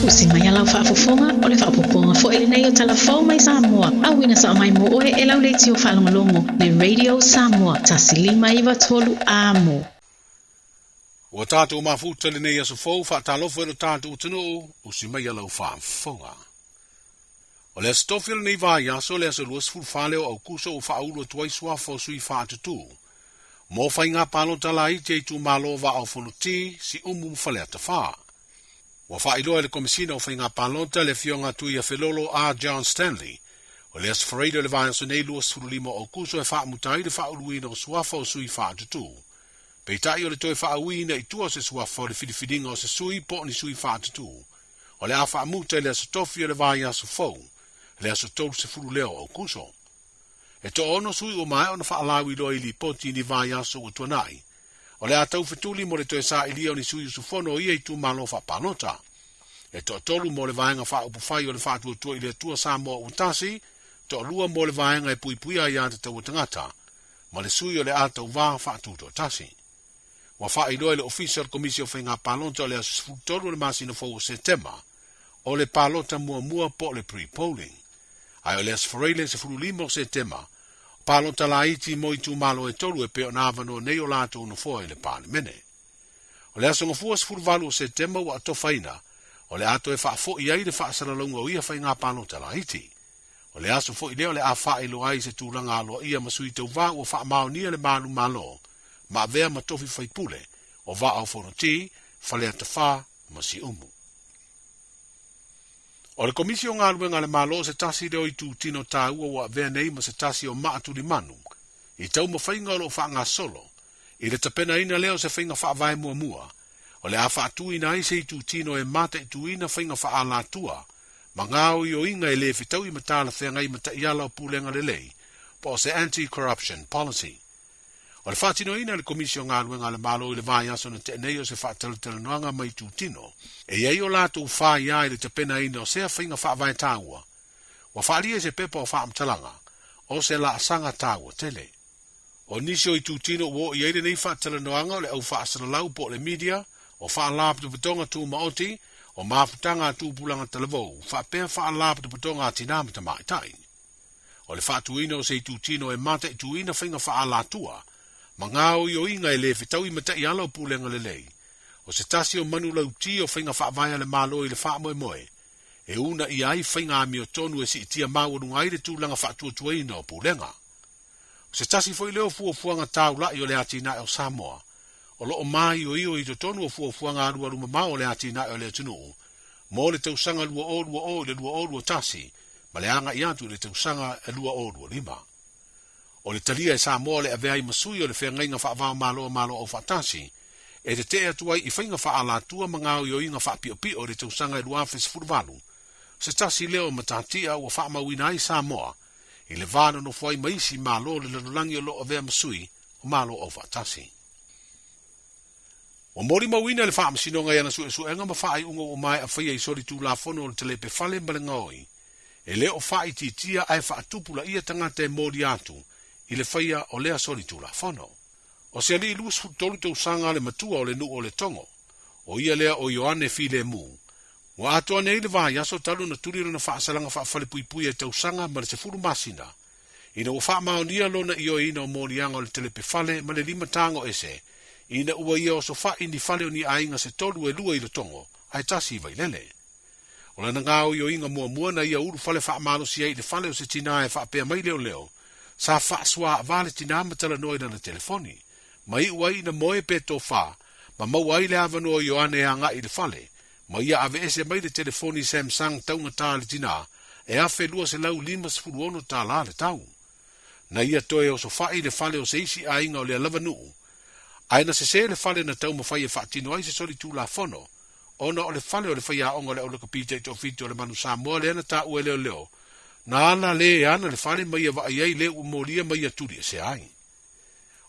Usi mai a lau faafofoga, o le faaopoopoga foi lenei o Tala Fou mai Samoa, auina sao mai mo oe e lau leitio faalogologo, le Radio Samoa 1 5 9 3 Amo. Ua tatou mafuta i lenei aso fou, faatalofa i lo tatou atunuu, usi mai a lau faafofoga. O le aso tofi o lenei vaiaso, le aso 24 lea o Aukuso ua faaulu atu ai suafa o sui faatutu mo faiga palota laiti a itumalo o Vaa o Fonoti, Siumu ma Faleata 4. Ua faailoa e le Komesina o Faiga Palota le afioga Tuiafelolo A. John Stanley, o le aso Faraile o le vaiaso nei 25 o Aukuso e faamuta ai le faauluina o suafa o sui faatutu. Peitai o le toe faauiina i tua o se suafa o le filifiliga o se sui po o ni sui faatutu, o le a faamuta i le aso tofi o le vaiaso fou, le aso 30 lea o Aukuso. E 6 sui ua maea ona faalauiloa i lipoti i ni vaiaso ua tuanai. O le a taufetuli mo le toe sailia o ni sui usufono o ia itumalo faapalota. E 3 mo le vaega faaupufai o le Faatuatua i le Atua Samoa Ua Tasi, 2 mo le vaega e puipuia aiā tatau a tagata, ma le sui o le a tauvā faatutoatasi. Ua faailoa e le Ofisa o le Komisi o Faiga Palota o le aso 13 o le masina fou o Setema, o le palota muamua po o le pre-polling. Ae o le aso Faraile 15 o Setema, palota laiti mo itumalo e 3 e pei ona avanoa nei o latou nofoa i le Palemene. O le aso Gafua 18 o Setema ua atofaina, o le a toe faafoi ai le faasalalauga o ia faiga palota laiti. O le aso foi lea o le a faailoa ai se tulaga aloaia ma sui tauvā ua faamaonia le malu malo, ma avea ma tofi faipule o Vaa o Fonoti, Faleata 4 ma Siumu. O le Komisi o Galuega a le Malo se tasi lea o itutino taua ua avea nei ma se tasi o maatulimanu i taumafaiga o lo o faagasolo i le tapenaina lea o se faiga faavae muamua o le a faatuina ai se itutino e mataituina faiga faaalatua ma gaoioiga e le fetaui ma talafeagai ma taiala o pulega lelei po o se anti-corruption policy. O le faatinoina e le Komisi o Galuega a le Malo i le vaiaso na tea nei o se faatalatalanoaga ma itutino e i ai o latou faia i le tapenaina o sea faiga faavae taua, ua faaalia i se pepa o faamatalaga o se laasaga taua tele. O nisi o itutino ua oo i ai lenei faatalanoaga o le au faasalalau po o le media, o faalapotopotoga tumaoti, o mafutaga a tupulaga talavou, faapea faalapotopotoga a tinā ma tamaitai. O le faatuina o se itutino e mataituina faiga faaalatua ma gaoioiga e le fetaui ma taiala o pulega lelei, o se tasi o manu lauti o faiga faavae a le Malo i le faamoemoe, e uunaia ai faiga amiotonu e siitia maualuga ai le tulaga faatuatuaina o pulega. O se tasi foi lea o fuafuaga taula'i o le atinae o Samoa, o lo o maioio i totonu o fuafuaga alualu mamao o le atinae o le atunuu mo le tausaga 2020 i le 2021 ma le agai atu i le tausaga 2025. O le talia e Samoa o le avea ai ma sui o le feagaiga faava-o-Malo a Malo Aufaatasi e tetee atu ai i faiga faaalatua ma gaoioiga faapiopio i le tausaga 2018, se tasi lea o matatia ua faamauina ai Samoa i le va nonofo ai ma isi Malo o le lalolagi o lo o avea ma sui o Malo Aufaatasi. Ua molimauina e le Faamasinoga i ana suesuega ma faaiuga ua maea faia i solitulafono o le talepe fale ma le gaoi, e le o faaitiitia ae faatupulaia tagata e molia atu i le faia o lea solitulafono. O se alii 23 tausaga le matua o le nuu o Letogo, o ia lea o Ioane Filemu, ua atoa nei le vaiaso talu ona tuli lona faasalaga faafalepuipui e tausaga ma le 10 masina, ina ua faamaonia lona ioeina o moliaga o le talepe fale ma le 5 tago ese, ina ua ia osofai ni fale o ni aiga se tolu e 2 i Letogo, ae 1 i Vailele. O lana gaoioiga muamua na ia ulufale faamalosi ai i le fale o se tinā e faapea mai leoleo, sa faasuaavā le tinā ma talanoa i lana telefoni, ma iu ai ina moe pe tofā, ma maua ai le avanoa o Ioane e agai i le fale, ma ia aveese mai le telefoni Samsung taugatā a le tinā e $1,256 le tau. Na ia toe osofai le fale o se isi aiga o lea lava nuu, ae na sesē le fale na taumafai e faatino ai se solitulafono, ona o le fale o le faiaoga o le aulakapi taitoafitu o le Manu Samoa lea na taua e leoleo, na ala le ana le fale ma ia vaai ai le ua molia ma ia tuli ese ai.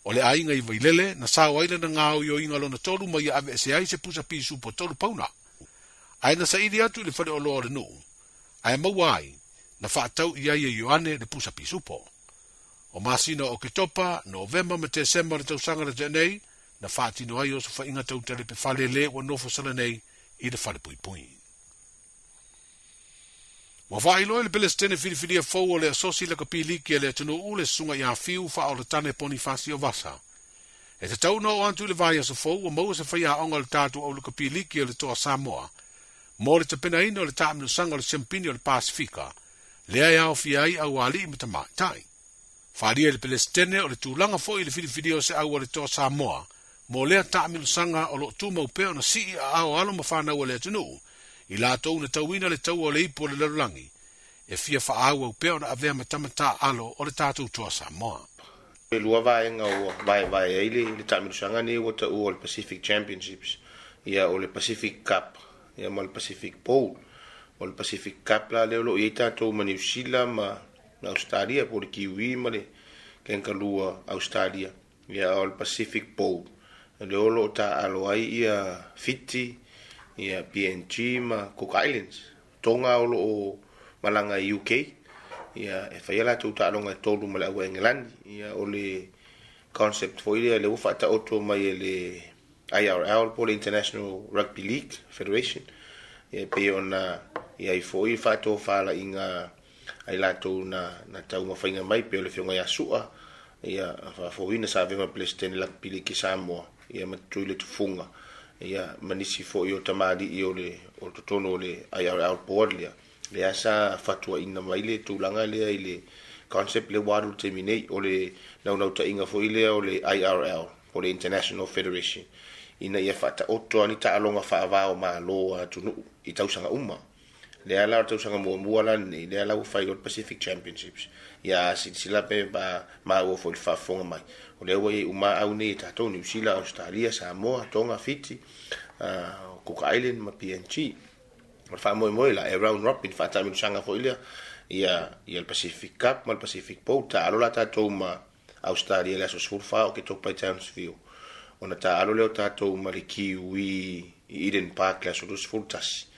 O le aiga i Vailele, na sao ai lana gaoioiga lona 3 ma ia aveese ai se pusa pisupo 3 pauna. Ae na saili atu i le faleoloa o le nuu, ae maua ai, na faatau i ai e Ioane le pusa pisupo. O masina o Oketopa, Novema ma Tesema o le tausaga na tea nei, na faatino ai osofaiga tau talepe fale le ua nofo sala nei i le falepuipui. Ua faailoa e le Pelesitene filifilia fou o le Asosi Lakapi Liki a le atunuu le Susuga ia Fiu Faaolatane Ponifasio Vasa. E tatau ona oo atu i le vaiaso fou ua maua se faiaoga o le tatou au lakapi liki o le Toa Samoa mo le tapenaina o le taamilosaga o le Siampini o le Pasefika, lea e aofia ai aualii ma tamaitai. Faaalia e le Pelesitene o le tulaga foi i le filifilia o se au a le Toa Samoa mo lea taamilosaga o lo o tumau pea ona sii aao alo ma fanau a le atunuu i latou na tauina le taua o le ipu o le lalolagi e fia faaauau pea ona avea ma tama taaalo o le tatou Toa Samoa. E lua vaega ua vaevae ai le taamilosaga nei ua taua o le Pacific Championships, ia o le Pacific Cup ia ma le Pacific Bowl. O le Pacific Cup la lea o lo o i ai tatou ma Niu Sila ma Ausetalia po o le Kiwi ma le Kangaroo Ausetalia. Ia o le Pacific Bowl lea o lo o taaalo ai ia Fiti, ia PNG ma Cook Islands. Tonga o lo o malaga i UK, ia e fai a latou taaloga e tolu ma le au Engelani. Ia o le concept foi lea lea ua faataoto mai e le IRL po o le International Rugby League Federation. Ia e pei ona i ai foi faatofalaiga a i latou na na taumafaiga mai pei o le Afioga ia Su'a, ia faafouina sa avea ma Peresetene Rugby League i Samoa, ia ma Tutuila Tufuga, ia ma nisi foi o tamalii o le o totonu o le IRL board lea, lea sa fatuaina mai le tulaga lea i le concept lea ua alu i le taimi nei, o le naunautaiga foi lea o le IRL po o le International Federation ina ia faataoto lava ni taaloga faava o Malo a atunuu i tausaga uma. Lea la o le tausaga muamua la lenei, lea la ua fai loa le Pacific Championships. Ia a silasila pe pa maua foi i le faafofoga mai, o lea ua i ai uma au nei e tatou, Niu Sila, Ausetalia, Samoa, Tonga, Fiti, Cook Island ma PNG. O le faamoemoe la, e round robin, faataamilosaga foi lea, ia, ia le Pacific Cup ma le Pacific Bowl. Taalo la tatou ma Ausetalia i le aso 14 o Oketopa i Townsville, ona taaalo lea o tatou ma le Kiwi i Eden Park i le aso 21.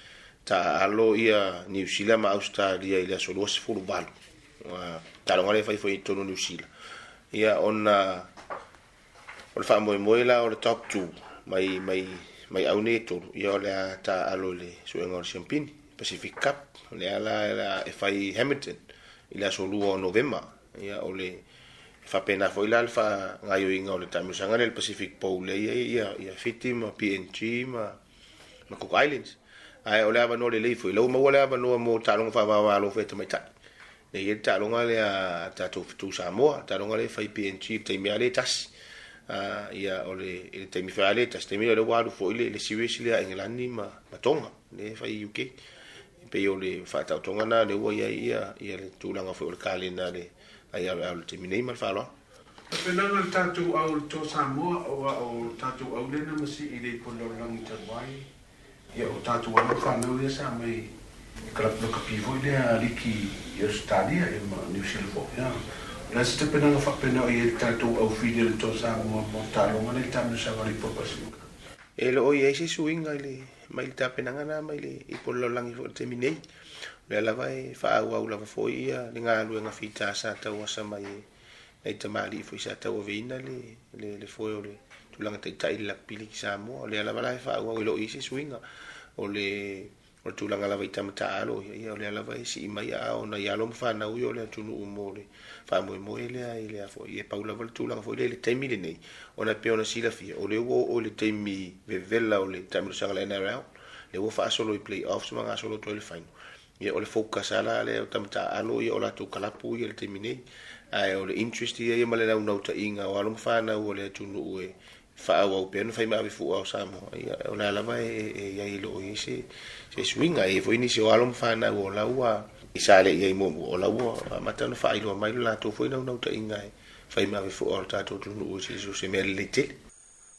Taaalo ia Niu Sila ma Ausetalia i le aso 28. Taaloga lea e fai foi i totonu o Niu Sila. Ia ona o le faamoemoe la o le top 2 mai mai mai au nei e tolu, ia o le a taaalo i le suega o le siampini, Pacific Cup, lea la e fai i Hamilton i le aso 2 o Novema. Ia, o le faapena foi la le faagaoioiga o le taamilosaga lea i le Pacific Bowl lea i ai ia, ia Fiti ma PNG ma, ma Cook Islands. Ae o le avanoa lelei foi, la ua maua le avanoa mo taaloga faava-o-Malo foi a tamaitai. Lea e i ai le taaloga lea a tatou fetu Samoa, le taaloga lea e fai i PNG i le taimi lava lea e tasi. Ia, o le, i le taimi foi lava lea e tasi, taimi lea ua alu foi le, le series lea a Engelani ma, ma Tonga, lea e fai i UK. E pei o le faataotoga lena lea ua i ai ia, ia le tulaga foi o le kalena a le IRL i le taimi nei ma le faaaloalo. Tapenaga le tatou au o le Toa Samoa aua o le tatou au lea na masii i le ipu o le lalolagi talu ai, ia o tatou alo ma fanau ia sa aumai i kalapu lakapi foi lea liki i Ausetalia ia ma Niu Sila foi. Ia, o le a se tapenaga faapena o i ai le tatou au fili o le Toa Samoa mo le taaloga lea i le taamilosaga o le ipu o Pasifika? E le o i ai se suiga i le mai le tapenaga lena mai le ipu o le lalolagi foi i le taimi nei. O lea lava e faaauau lava foi ia le galuega fita sa tauasa mai e nai tamalii foi sa tauaveina le, le, le foe o le tulaga taitai i le Lakapi Liki Samoa. O lea lava la e faaauau e le o i ai se suiga. O le, o le tulaga lava i tama taaalo ia, ia o lea lava e sii mai aao nai alo ma fanau ia o le atunuu mo le faamoemoe lea i le a foi, e pau lava le tulaga foi lea i le taimi lenei, ona e pei ona silafia, o lea ua oo i le taimi vevela o le taamilosaga a le NRL, lea ua faasolo i play-offs ma gasolo atu ai le final. Ia o le focus lava la lea o tama taaalo ia o latou kalapu ia i le taimi nei, ae o le interest ia ia ma le naunautaiga o alo ma fanau o le atunuu e faaauau pea ona fai ma ave fua o Samoa, ia o lea lava e i ai e le o i ai se se suiga. E i ai foi nisi o alo ma fanau o la ua i sa le i ai muamua, o la ua amata ona faailoa mai lo latou foi naunautaiga e fai ma ave fua o le tatou atunuu i se se mea lelei tele.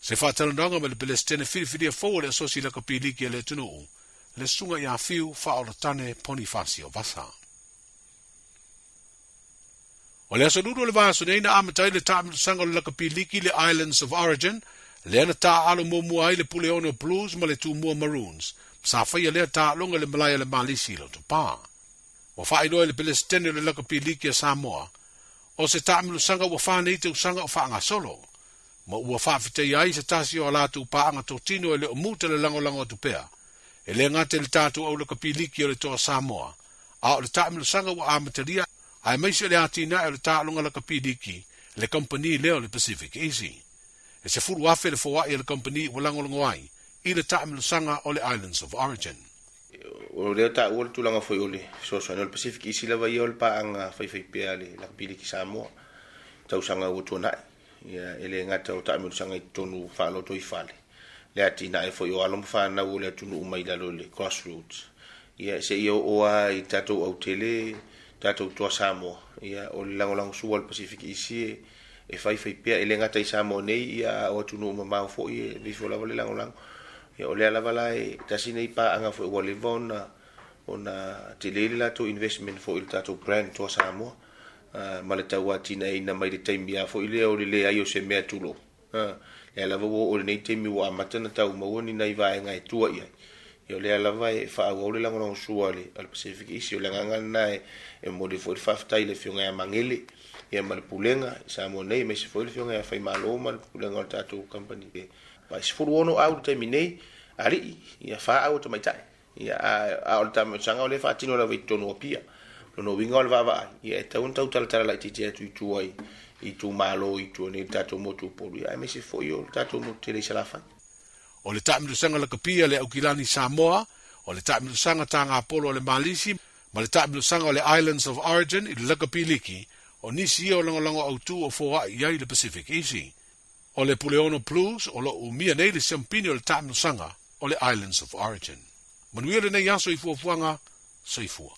Se faatalanoaga ma le Pelesitene filifilia fou o le Asosi Lakapi Liki a le atunuu, le Susuga ia Fiu Faaolatane Ponifasio Vasa. O le aso Lulu o le vaiaso nei na amata ai le taamilosaga o le lakapi liki le Islands of Origin, lea na taaalo muamua ai le Puleono Blues ma le Tumua Maroons, ma sa faia lea taaloga i le malae a le Malisi i Lotopa. Ua faailoa e le Pelesitene o le lakapi liki a Samoa, o se taamilosaga ua fa nei tausaga o faagasolo, ma ua faafetaia ai se tasi o a latou paaga totino e le o muta le lagolago atu pea, e le gata i le tatou au lakapi liki o le Toa Samoa, A o le taamilosaga ua amatalia aemaise o le atinae o le taaloga lakapi liki le kamupani lea o le Pacific Easy. E 10,000 le foai a le kamupani ua lagolago ai i le taamilosaga o le Islands of Origin. O lea taua le tulaga foi o le fesoasoani o le Pacific Easy lava ia o le paaga faifaipea a le lakapi liki Samoa i tausaga ua tuanai. Ia, e le gata o taamilosaga i totonu faalotoifale, le atinae foi o alo ma fanau o le atunuu mai lalo i le Crossroads. Ia, seia oo lava i tatou autele, tatou Toa Samoa, ia, o le lagolagosua a le Pacific Easy e, e faifai pea, e le gata i Samoa nei, ia, a o atunuu mamao foi e aveifo lava le lagolago. Ia, o lea lava la e tasi nei paaga foi ua leva ona, ona tele le latou investment foi i le tatou brand Toa Samoa. ma le tauatinaeina mai le taimi lava foi lea o le leai o se mea tulou. Lea lava ua oo i lenei taimi ua amata ona tau maua ni nai vaega e tua i ai. Ia o lea lava e faaauau le lagolagosua a le, a le Pacific East. O le agaga lena e, e momoli foi le faafetai i le Afioga ia Magele ia ma le Pulega i Samoa nei, aemaise foi le Afioga ia Faimalo ma le Pulega o le tatou company. E 16 au i le taimi nei, alii, ia fa au o tamaitai. Ia, a, a o le taamilosaga o lea e faatino lava i totonu o Apia. O lona uiga o le vaavaai, ia e tatau ona tau talatala laitiiti atu i tua i, i itumalo i tua nei i le tatou motu Upolu, ia aemaise foi o le tatou motu tele i Salafai. O le taamilosaga lakapi a le Aukilani Samoa, o le taamilosaga tāgapolo a le Malisi ma le taamilosaga o le Islands of Origin i le lakapi liki, o nisi ia o lagolago autū o foai i ai le Pacific Easy. O le Puleono Blues o lo o umia nei le siampini o le taamilosaga o le Islands of Origin. Manuia lenei aso i fuafuaga. Soifua.